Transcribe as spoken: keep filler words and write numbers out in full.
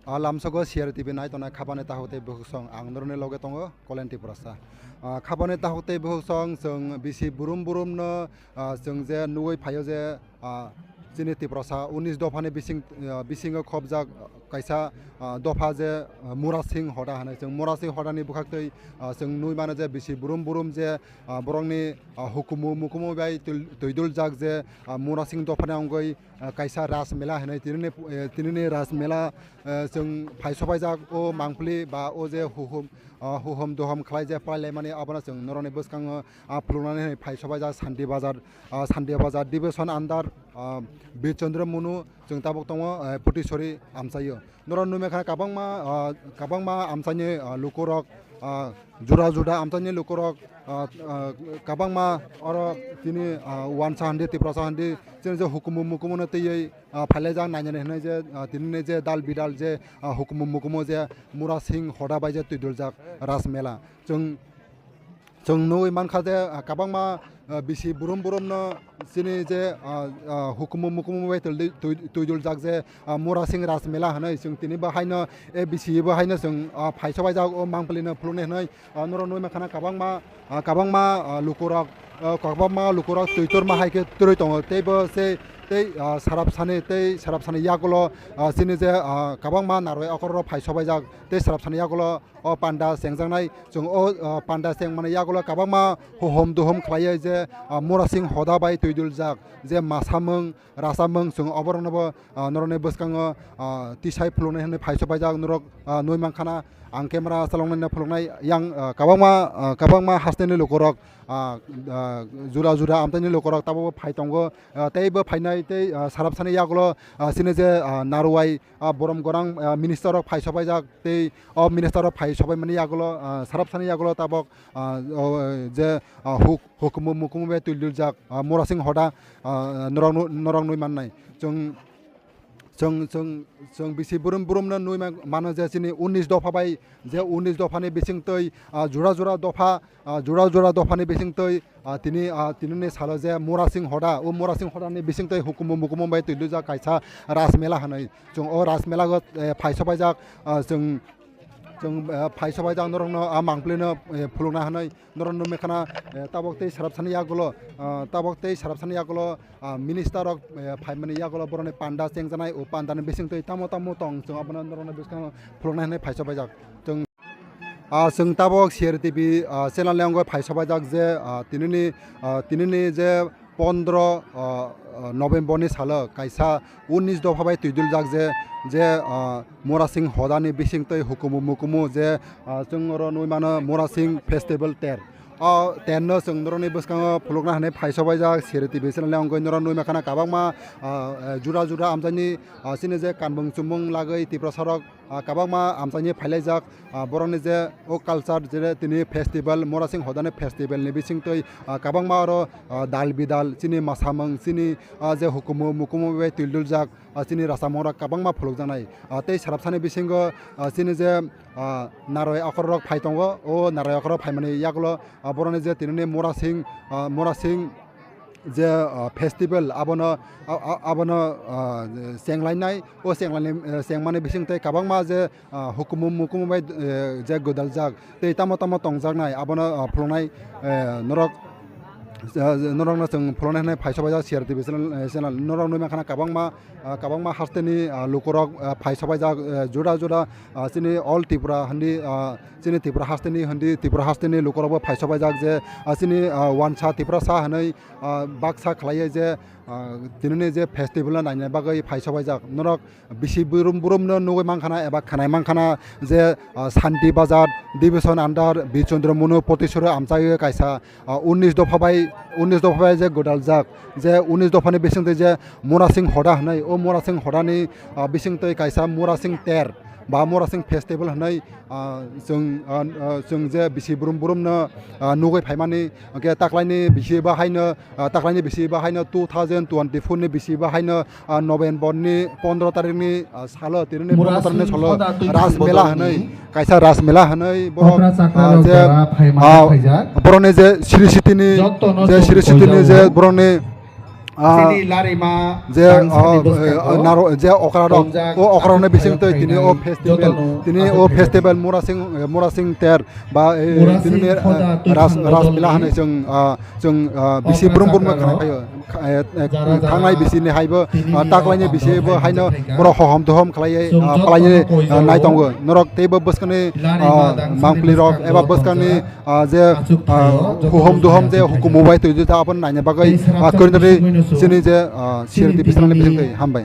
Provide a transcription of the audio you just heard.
A lamsogo C R T V nai tongnai khapani takhuk tei bwkhwksong, ang norokni loge tongo Kolen Tiprasa. A, khapani takhuk tei bwkhwksong chwng bisi burum burumno, a, chwng je nugwi phaio je, a, chini Tiprasa unis dophani bising, a, bisingo khopjak kaisa, a, dopha je, a, Murasing Hoda hinwi. Chwng Murasing Hodani bwkhaktwi, a, chwng nugwi mano je bisi burum burum je, a, borokni, a, hukumu mukumu bai twi-, twiduljak je, a, Murasing dophani wngwi, ah, kaisa Raj Mela hinwi tinini, eh, tinini Raj Mela, eh, chwng phai sobaijak o mangpili ba o je huhum, ah, huhum duhum khlai je pailaimani abono chwng norokni bwskango, ah, phuluknani hinwi phai sobaijak Santi Bazar, ah, Santi Bazar division under, ah, Bir Chandra Munu chwng tabuk tongo, eh, Putisori amchaio. Norok nukmai kha kwbangma, ah, kwbangma amchaini, ah, lukurok, ah, jura jura amchaini lukurok, ah, ah, kwbangma oro tini, ah, wansa handi, Tiprasa handi, chini je hukumu mukumu no twiwi, ah, phailajak nainani hinwi je, ah, tini je dal bidal je, ah, hukumu mukumu je Murasing Hoda bai je twiduljak Raj Mela. Chwng Chwng nugwi mankha je, ah, kwbangma, ah, bisi burum burumno chini je, ah, ah, hukumu mukumu bai twi-, twi-, twiduljak je, ah, Murasing Raj Mela hinwi chwng tini bo haino, eh, bisi bo haino chwng, ah, phai sobaijak o mangpilino phuluknai hinwi, ah, norok nugwi mankha na kwbangma, ah, kwbangma, ah, lukurok, ah, kwbangma lukurok twi torma hai khe twrwi tongo tei bo se tei, ah, sarap sani tei sarap sani yagulo, ah, chini je, ah, kwbangma narwai okororok phai sobaijak tei sarap sani yagulo o panda chengjaknai. Chwng o, o panda chengmani yagulo kwbangma huhum duhum khlaiwi je, o, Murasing Hoda bai twiduljak je masamung, rasamung chwng oborokno bo, o, norokni bwskango, o, tisai phuluknai hwnwi phai sobaijak norok, o, nui mankha na. Ang camera chaloknai no phuluknai yang, o, kwbangma, o, kwbangma hasteni lukurok, o, o, jura jura amchaini lukurok tabukbo phai tongo, o, tei bo phainai tei, o, sarap sani yagulo, o, chini je, o, narwai, ah, borom gorang, ah, minister rok phai sobaijak tei o minister rok phai sobaimani yagulo, ah, sarap sani yagulo tabok, ah, o, je, ah, huk-, hukumu mukumu bai twiduljak, ah, Murasing Hoda, ah, norok nu-, norok nui mannai. Chwng, chwng, chwng, chwng bisi burum burumno nui ma-, mano je chini unis dopha bai, je unis dophani bisingtwi, ah, jura jura dopha, ah, jura jura dophani bisingtwi, ah, tini, ah, tinini salo je Murasing Hoda, o Murasing Hodani bisingtwi hukumu mukumu bai twiduljak kaisa Raj Mela hinwi. Chwng o Raj Mela go, eh, phai sobaijak, ah, chwng, chwng, eh, phai sobaijak norokno, ah, mangpilino, eh, phulukna hinwi norok nukmai khana, eh, tabok tei sarap sani yagulo, ah, tabok tei sarap sani yagulo, ah, minister rok, eh, phaimani yagulo borokni panda chengjaknai, o pandani bisingtwi tamo tamo tong chwng abono norokno bwskango phulukna hinwi phai sobaijak. Chwng Ah, chwng tabok C R T V, ah, channel ni wngwi phai sobaijak je, ah, tinini, ah, tinini je pondro, ah, ah, November ni salo kaisa unis dopha bai twiduljak je, je, ah, Murasing Hodani bisingtwi hukumu mukumu je, ah, chwng oro nui mano Murasing Festival ter. O ter no chwng norokni bwskango phulukna hinwi phai sobaijak C R T V channel ni wngwi norok nui mankha na kwbangma, ah, eh, jura jura amchaini, ah, chini je kanmung chumung lagwi Tiprasa rok ah, kwbangma amchaini phailaijak, ah, borokni je o culture je tini festival, Murasing Hodani festival ni bisingtwi, ah, kwbangma oro, ah, dal bidal, chini masamung, chini, ah, je hukumu mukumu bai twiduljak, ah, chini rasamung rok kwbangma phulukjaknai. Ah, tei sarap sani bisingo, ah, chini je, ah, naroi akhor rok phai tongo, o naroi akhor rok phaimani yagulo, ah, borokni je tinini Murasing, ah, Murasing je, ah, festival abono, a-, a-, abono, ah, chenglainai, o chenglainai, eh, chengmani bisingtwi kwbangma je, ah, hukumu mukumu bai, eh, je gwdaljak tei tamo tamo tongjaknai abono, ah, phuluknai, eh, norok, eh, norokno chwng phuluknai hwnwi phai sobaijak C R T V channel, eh, channel. Norok nui mankha na kwbangma, ah, kwbangma hasteni, ah, lukurok, ah, phai sobaijak, eh, juda juda, ah, chini all Tripura hindi, ah, chini Tripura hasteni hindi, Tripura hasteni lukurokbo phai sobaijak je, ah, chini, ah, wansa Tiprasa hwnwi, ah, baksa khlaiwi je, ah, tinini je festival no naina bagwi phai sobaijak. Norok bisi burum burumno nugwi mankha na eba khnai mankha na je, ah, Santi Bazar division under Birchandra Munu Potisori amchai kaisa, ah, unis dopha bai, unis dopha bai je gwdaljak, je unis dophani bisingtwi je Murasing Hoda hwnwi, o Murasing Hodani, ah, bisingtwi kaisa Murasing ter ba Murasing festival hwnwi, ah, chwng, ah, ah, chwng je bisi burum burumno, ah, nugwi phaimani, hwnkhe taklaini bisi bahaino, ah, taklaini bisi bahaino two thousand twenty-four ni bisi bahaino, ah, November ni pondro tarikh ni, ah, salo, tinini pondro tarikh ni salo Ras Mela hwnwi, kaisa Ras Mela hwnwi borok, ah, je, ah, borokni je Sri Sitini, je Sri Sitini je borokni Ah, chini larima je, tangsani ah, bwskango eh, naro, je okra rok, tongjak o okra rok ni bising twi tini o festival, tini o festival Murasing, eh, Murasing ter ba, eh, tini, eh, Ras, Ras Mila hanai chwng, ah, chwng, ah, bisi brum brum khna phaio. Kha-, eh, eh, thangnai bisi ni haibo, ah, taklaini bisi bo haino borok hohom dohom khlaiwi, ah, palaini, ah, nai tongo. Norok teibo bwskangni, ah, mangpli rok eba bwskangni, ah, je, ah, huhom duhom je hukumu bai twi ta aboni naina bagwi, ah, kwrwngwi chini je, ah, sirti bisrangni bisingtwi hambai.